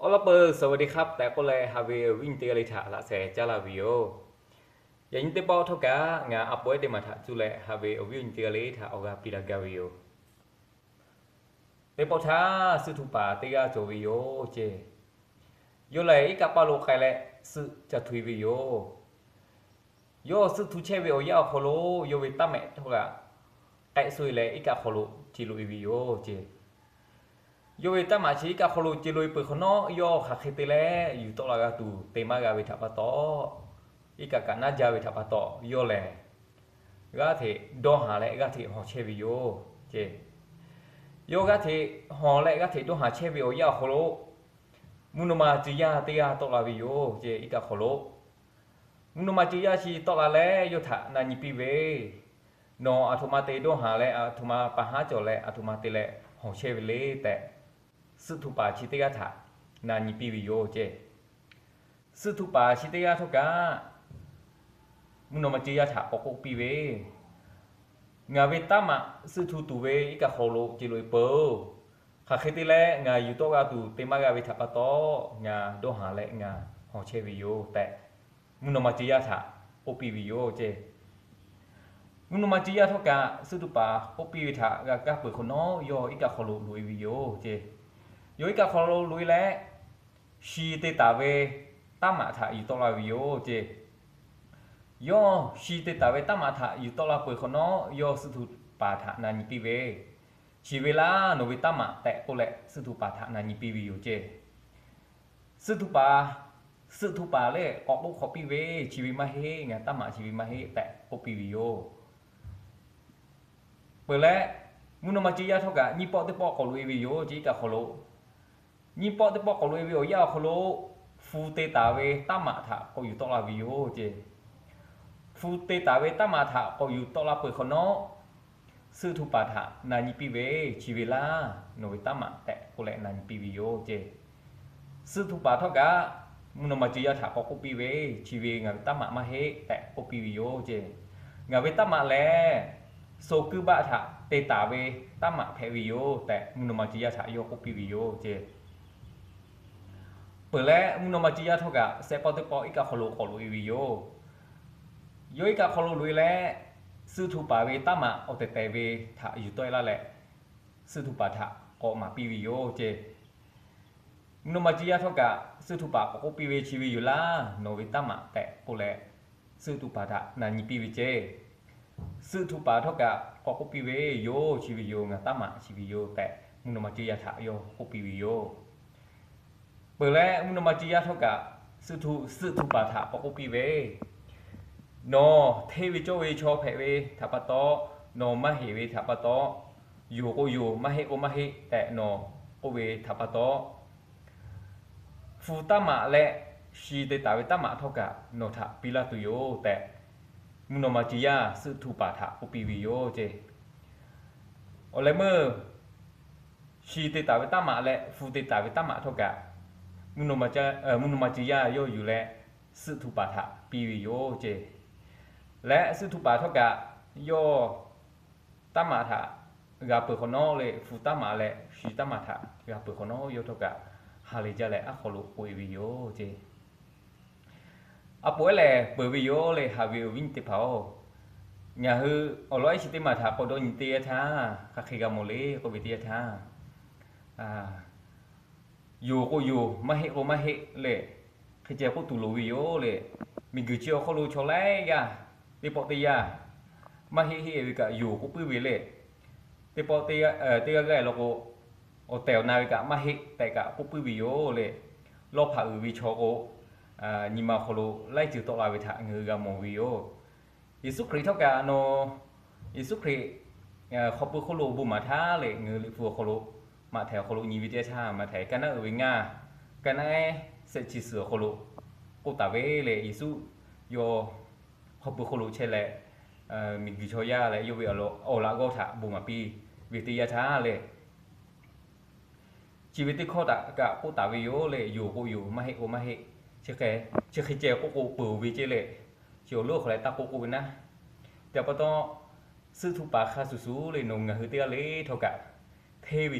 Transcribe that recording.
Awˬ lawn peuˬ สวัสดีครับ tehꞈ k'oˆ leh, haꞈ ve awˬ viˉ awˬ nyi teˇ g'aˇ le htaꞈ laꞈ sheh caˉ laˇ ve yoˬ. Yaꞈ nyi teˇ pawˆ htawˇ kaꞈ ngaˬ a poꞈ ehˉ teˇ maˬ htaꞈ cuˇ leh, haꞈ ve awˬ viˉ awˬ nyi teˇ g'aˇ le htaꞈ awˬ g'a piˇ laˇ gaˇ ve yoˬ. Teˇ pawˆ htaˇ, suhˆ htu paˍ teˇ g'aˇ cawˬ ve yoˬ ceˇ. Yawˇ lehˬ, iˉ kaˆ paˇ lo k'ai leh, suhˆ ca htu-e ve yoˬ. Yawˇ suhˆ htu chehˇ ve awˬ yanˇ awˬ hk'aw lo, yawˇ ve taˇ maꞈ htawˇ kaꞈ k'ehˆ suh-e leh, iˉ kaˆ hk'aw lo ce loꞈ-e ve yoˬ ceˇ. Yawˇ ve taˇ maꞈ chi iˉ kaˆ hk'aw lo ce loꞈ-e peuˬ hk'awꞈ nawˉ, yawˇ hk'aˬ hk'e te leh yuˬ tawˆ la g'a tuˬ te maˇ g'a ve htaꞈ pa taw, iˉ kaˆ kaꞈ naˉ jaˇ ve htaꞈ pa taw, yawˇ lehˬ g'aˇ hteꞈ dawˇ haˍ leh g'aˇ hteꞈ hawˬ chehˇ ve yoˬ ceˇ. Yawˇ g'aˇ hteꞈ hawˬ leh g'aˇ hteꞈ dawˇ haˍ chehˇ ve awˬ yanˇ awˬ hk'aw lo, mvuhˇ naw ma ceuˬ yaˇ teˇ g'aˇ tawˆ la ve yoˬ ceˇ, iˉ kaˆ hk'aw lo. Mvuhˇ naw ma ceuˬ yaˇ chi tawˆ la leh, yawˇ htaꞈ na nyi piˇ ve, Nawˬ aˬ htoꞈ ma te dawˇ haˍ leh, aˬ htoꞈ ma pa haˉ cawˬ leh, aˬ htoꞈ ma te leh hawˬ chehˇ ve le tehꞈ, suhˆ htu paˍ chi teˇ g'aˇ htaꞈ na nyi piˇ ve yoˬ ceˇ. Suhˆ htu paˍ chi teˇ g'aˇ htawˇ kaꞈ, mvuhˇ naw ma ceuˬ yaˇ htaꞈ k'awꞈ k'oˆ piˇ ve, Ngaˬ ve taˇ maꞈ suhˆ htu tuˬ ve iˉ kaˆ hk'aw lo ce loꞈ-e peuˬ. Hk'aˬ hk'e te leh ngaˬ yuˬ tawˆ g'a tuˬ te maˇ g'a ve htaꞈ pa taw, ngaˬ dawˇ haˍ leh ngaˬ hawˬ chehˇ ve yoˬ tehꞈ, mvuhˇ naw ma ceuˬ yaˇ htaꞈ k'oˆ piˇ ve yoˬ ceˇ. Mvuhˇ naw ma ceuˬ yaˇ htawˇ kaꞈ, suhˆ htu paˍ k'oˆ piˇ ve htaꞈ g'a kaˇ peuˬ hk'awꞈ nawˉ, yawˇ iˉ kaˆ hk'aw lo loꞈ-e ve yoˬ ceˇ. Yawˇ iˉ kaˆ hk'aw lo loꞈ-e leh, shi te taˍ ve taˇ maꞈ htaꞈ yuˬ tawˆ la ve yoˬ ceˇ. Yawˇ shi te taˍ ve taˇ maꞈ htaꞈ yuˬ tawˆ la peuˬ hk'awꞈ nawˉ, yawˇ suhˆ htu paˍ htaꞈ na nyi piˇ ve, Chi ve laˇ, nawˬ ve taˇ maꞈ tehꞈ k'oˆ leh, suhˆ htu paˍ htaꞈ na nyi piˇ ve yoˬ ceˇ. Suhˆ htu paˍ, suhˆ htu paˍ lehˬ k'awꞈ k'oˆ hk'awꞈ piˇ ve, Chi ve maˇ heˆ, ngaˬ taˇ maꞈ chi ve maˇ heˆ tehꞈ k'oˆ piˇ ve yoˬ. Peuˬ leh, mvuhˇ naw ma ceuˬ yaˇ htawˇ kaꞈ nyiˇ pawˆ teˇ pawˆ k'awꞈ loꞈ-e ve yoˬ ceˇ, iˉ kaˆ hk'aw lo. Nyiˇ pawˆ teˇ pawˆ k'awꞈ loꞈ-e ve awˬ yanˇ awˬ hk'aw lo, hpu te taˍ ve taˇ maꞈ htaꞈ k'awꞈ yuˬ tawˆ la ve yoˬ ceˇ. Hpu te taˍ ve taˇ maꞈ htaꞈ k'awꞈ yuˬ tawˆ la peuˬ hk'awꞈ nawˉ, suhˆ htu paˍ htaꞈ na nyi piˇ ve, Chi ve laˇ, nawˬ ve taˇ maꞈ tehꞈ k'oˆ leh na nyi piˇ ve yoˬ ceˇ. Suhˆ htu paˍ htawˇ kaꞈ, mvuhˇ naw ma ceuˬ yaˇ htaꞈ k'awꞈ k'oˆ piˇ ve, Chi ve ngaˬ ve taˇ maꞈ maˇ heˆ tehꞈ k'oˆ piˇ ve yoˬ ceˇ. Ngaˬ ve taˇ maꞈ lehˬ, so kuiˇ baˆ htaꞈ te taˍ ve taˇ maꞈ hpehꞈ ve yoˬ tehꞈ, mvuhˇ naw ma ceuˬ yaˇ htaꞈ yawˇ k'oˆ piˇ ve yoˬ ceˇ. Peuˬ leh, mvuhˇ naw ma ceuˬ yaˇ htawˇ kaꞈ shehˆ pawˆ teˇ pawˆ iˉ kaˆ hk'aw lo k'awꞈ loꞈ-e ve yoˬ. Yawˇ iˉ kaˆ hk'aw lo loꞈ-e leh, suhˆ htu paˍ ve taˇ maꞈ awˬ tehˬ tehˬ ve htaꞈ yuˬ tawˆ-e laˇ leh, suhˆ htu paˍ htaꞈ k'awꞈ maˍ piˇ ve yoˬ ceˇ. Mvuhˇ naw ma ceuˬ yaˇ htawˇ kaꞈ suhˆ htu paˍ k'awꞈ k'oˆ piˇ ve, Chi ve yoˬ laˇ, nawˬ ve taˇ maꞈ tehꞈ k'oˆ leh, suhˆ htu paˍ htaꞈ na nyi piˇ ve ceˇ. Suhˆ htu paˍ htawˇ kaꞈ k'awꞈ k'oˆ piˇ ve, Yoˬ, chi ve yoˬ, ngaˬ taˇ maꞈ chi ve yoˬ tehꞈ, mvuhˇ naw ma ceuˬ yaˇ htaꞈ yawˇ k'oˆ piˇ ve yoˬ. Peuˬ leh, mvuhˇ naw ma ceuˬ yaˇ htawˇ kaꞈ suhˆ htu, suhˆ htu paˍ htaꞈ k'awꞈ k'oˆ piˇ ve, Nawˬ hteˇ ve cawˇ ve chaw hpehꞈ ve htaꞈ pa taw, nawˬ maˇ heˆ ve htaꞈ pa taw, yoˬ k'o yoˬ, maˇ heˆ k'o maˇ heˆ tehꞈ nawˬ k'oˆ ve htaꞈ pa taw, hpu taˇ maꞈ leh shi te taˍ ve taˇ maꞈ htawˇ kaꞈ nawˬ htaꞈ piˇ laˇ tuˬ yoˬ tehꞈ, mvuhˇ naw ma ceuˬ yaˇ suhˆ htu paˍ htaꞈ k'oˆ piˇ ve yoˬ ceˇ. Awˬ leh meuˇ shi te taˍ ve taˇ maꞈ leh hpu te taˍ ve taˇ maꞈ htawˇ kaꞈ, mvuhˇ naw ma ceuˬ yaˇ yawˇ yuˬ leh suhˆ htu paˍ htaꞈ piˇ ve yoˬ ceˇ. Leh suhˆ htu paˍ htawˇ kaꞈ yawˇ taˇ maꞈ htaꞈ g'a peuˬ hk'awꞈ nawˉ leh, hpu taˇ maꞈ leh shi taˇ maꞈ htaꞈ g'a peuˬ hk'awꞈ nawˉ, yawˇ htawˇ kaꞈ ha lehˬ jaˇ leh aˉ hk'aw lo k'oꞈ-e ve yoˬ ceˇ. A poꞈ ehˉ lehˬ peuˬ ve yoˬ leh, haꞈ ve awˬ viˉ nyi teˇ hpaˍ-oˬ, ngaˬ hui awˬ lawn ehˉ chi teˇ maˬ htaꞈ k'awꞈ dawˇ nyi teˇ yanˇ htaˇ, hk'aˬ hk'e g'a mawˬ le k'oˆ ve teˇ yanˇ htaˇ, yoˬ k'o yoˬ, maˇ heˆ k'o maˇ heˆ leh, hk'e ceh k'oˆ tuˬ loˍ ve yoˬ leh, miˬguiˬ chi awˬ hk'aw lo chaw laiˉ g'aˇ teˇ pawˆ teˇ yanˇ maˇ heˆ heˆ ve kaꞈ yoˬ k'oˆ puiˉ ve leh, teˇ pawˆ teˇ g'aˇ g'aˇ law k'o, awˬ tehˬ awˬ na ve kaꞈ maˇ heˆ tehꞈ kaꞈ k'oˆ puiˉ ve yoˬ leh, lawˇ hpaꞈ uiˍ ve chaw k'o, nyi ma awˬ hk'aw lo laiˉ ceuˬ tawˆ la ve htaꞈ ngaˬ hui g'a mawˬ ve yoˬ. Yeˍsuˆ Hkriꞈ htawˇ kaꞈ nawˬ, Yeˍsuˆ Hkriꞈ hk'aw pui hk'oˆ lo bon maˍ htaˇ leh, ngaˬ hui Liꞈ hpu awˬ hk'aw lo Maꞈhtehˍ awˬ hk'aw lo nyi ve teˇ yanˇ htaˇ, Maꞈhtehˍ kaˇ naˉ uiˍ ve ngaˇ, kaˇ naˉ ehˉ shehˆ chi suhˍ awˬ hk'aw lo k'oˆ taˍ ve leh, Yeˍsuˆ yawˇ hk'aw pui hk'oˆ lo chehˇ leh, miˬguiˬ chaw yaˇ leh yawˇ ve awˬ laꞈ g'awˇ htaꞈ bon maˍ piˇ ve teˇ yanˇ htaˇ leh, chi ve teˇ hkawˇ htaꞈ kaꞈ k'oˆ taˍ ve yoˬ leh, yoˬ k'o yoˬ, maˇ heˆ k'o maˇ heˆ, chi hk'e ceh k'oˆ k'o peuˬ ve ceˇ leh, chi awˬ lonˉ hk'aw leh taˇ k'oˆ k'oˆ ve naˉ. Te pa taw, suhˆ htu paˍ hk'a shuˍ shuˍ leh nawˬ ngaˬ hui teˇ g'aˇ le htawˇ kaꞈ, hteˇ ve